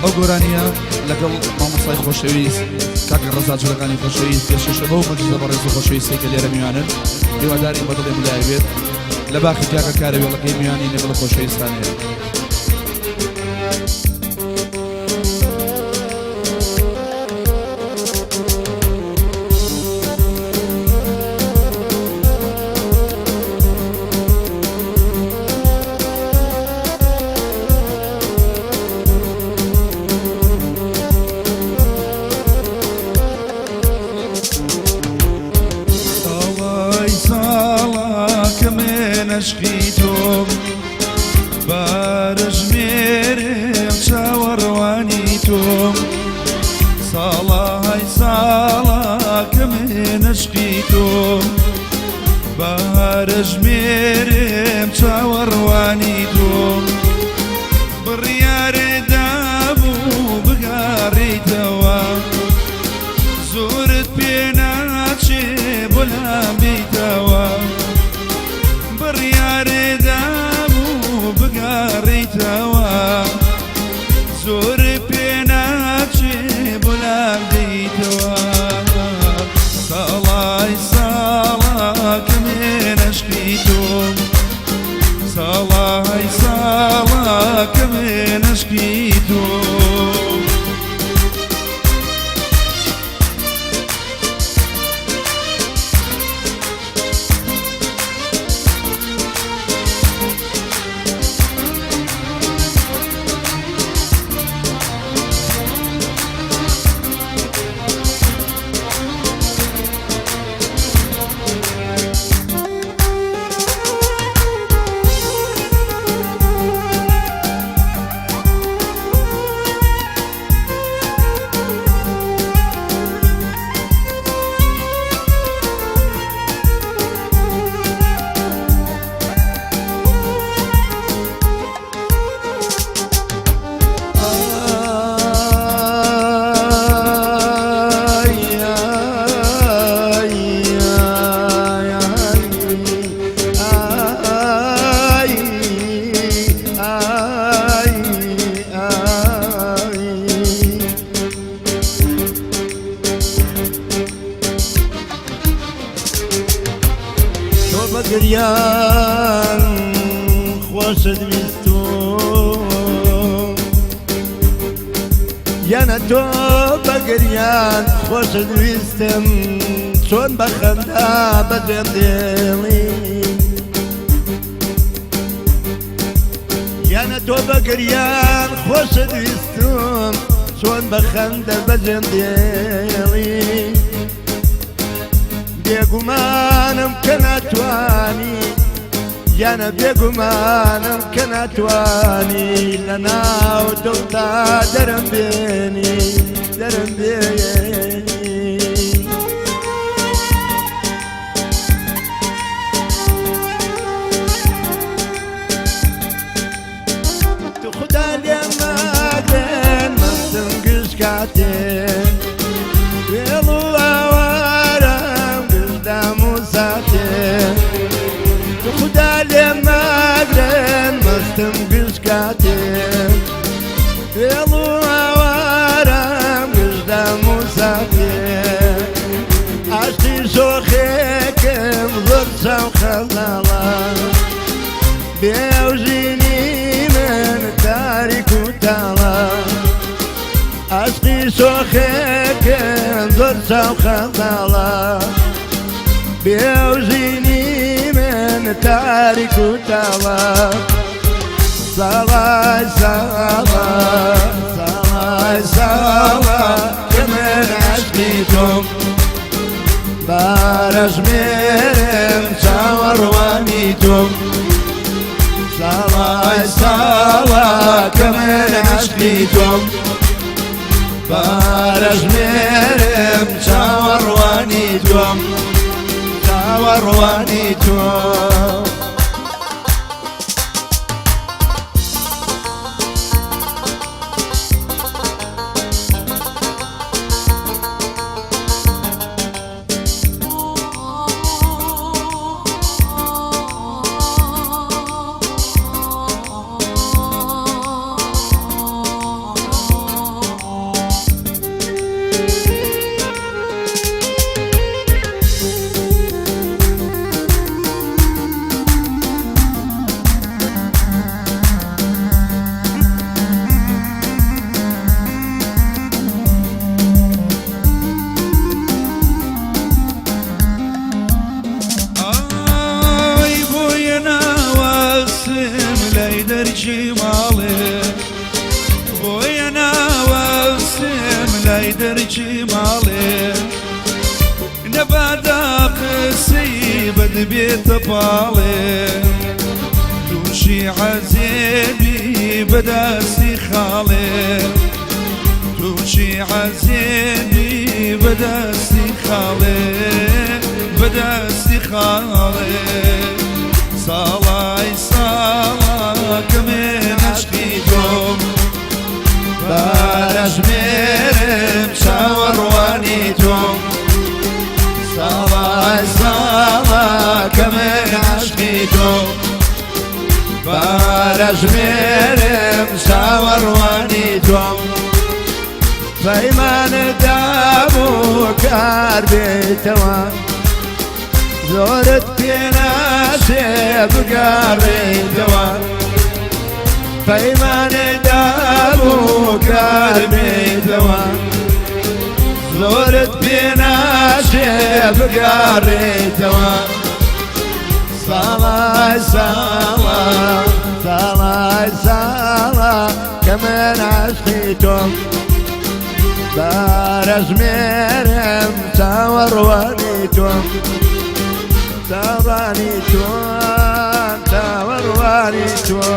ئەو گۆرانیە لەگەڵ مامۆستای خۆشەویست کاک ڕەزا جولەکانی خۆشەویست پێشکەشە بەو مەجلیسە بەڕێز و خۆشەویستەی کە لێرە میوانن. هیوادارین بە دڵی ملای بێت. لە باخی کاکە کارەوێڵەکەی میوانی لەگەڵ خۆشەویستانەیە. ساڵای ساڵا کە من عشقی تۆم بارەژمێرم چاوەڕوانی تۆم ساڵای ساڵا کە من عشقی تۆم بارەژمێرم چاوەڕوانی تۆم بڕیارێ دابوو بگەڕێیتەوە زۆرت پێ ناچێ بۆ لام بیتەوە بڕیارێ دابوو بگەڕێیتەوە زۆر پێ ناچێ بۆ لام دیتەوە ساڵای ساڵا کە من عشقی تۆم ساڵای ساڵا کە من عشقی تۆم. تۆ بە گریان خۆشت ویستوم یانە تۆ بە گریان خۆشت ویستم چۆن بە خەندا بەجێم دێڵی یانە تۆ بە گریان خۆشت ویستم چۆن بە خەندە بەجێم دێڵی بێگومانم کە ناتوانی یانە بێگومانم کە ناتوانی لە ناو دڵتا دەرم بێنی دەرم بێنی. تو خدا لێم ماگرن مەستم گشت کاتێ وێڵ و ئاوارم گشت دام و ساتێ تو خدا لێم ماگرن مەستم گشت کاتێ وێڵ و ئاوارم گشت دام و ساتێ ئاشتی شۆخێکم زۆر چاو خەزاڵە بێوژینی من تاریک و تاڵە ئاشقی شۆخێکم زۆر چاو خەزاڵە بێوژینی من تاریک و تاڵە ساڵای ساڵە ساڵای ساڵە کە من عشقی تۆم بارەژمێرم چاوەڕوانی تۆم ساڵای ساڵە کە من عشقی تۆم بارەژمێرم چاوەڕوانی تۆم چاوەڕوانی تۆم. دەرچی ماڵێ بۆیە ناوەستێم لای دەرچی ماڵێ نەبادا قسەی بەد بێتە پاڵێ تووشی عەزێبی بەدەستی خاڵێ تووشی عەزێبی بەدەستی خاڵێ بەدەستی خاڵێ ساڵای ساڵا کەمێ نەشقی تۆم بارەژمێرم چاوەڕوانی تۆم ساڵای ساڵا کە من عاشقی تۆم بارەژمێرم چاوەڕوانی تۆم پەیمانت دابوو کار بێتەوە زۆرت پێ ناچێ بگەڕێیتەوە پەیمانت دابوو کار بێتەوە زۆرت پێ ناچێ بگەڕێیتەوە ساڵای ساڵە ساڵای ساڵە کە من عاشقی تۆم بارەژمێرم چاوەڕوانی تۆم چاوەڕوانی تۆم چاوەڕوانی تۆم.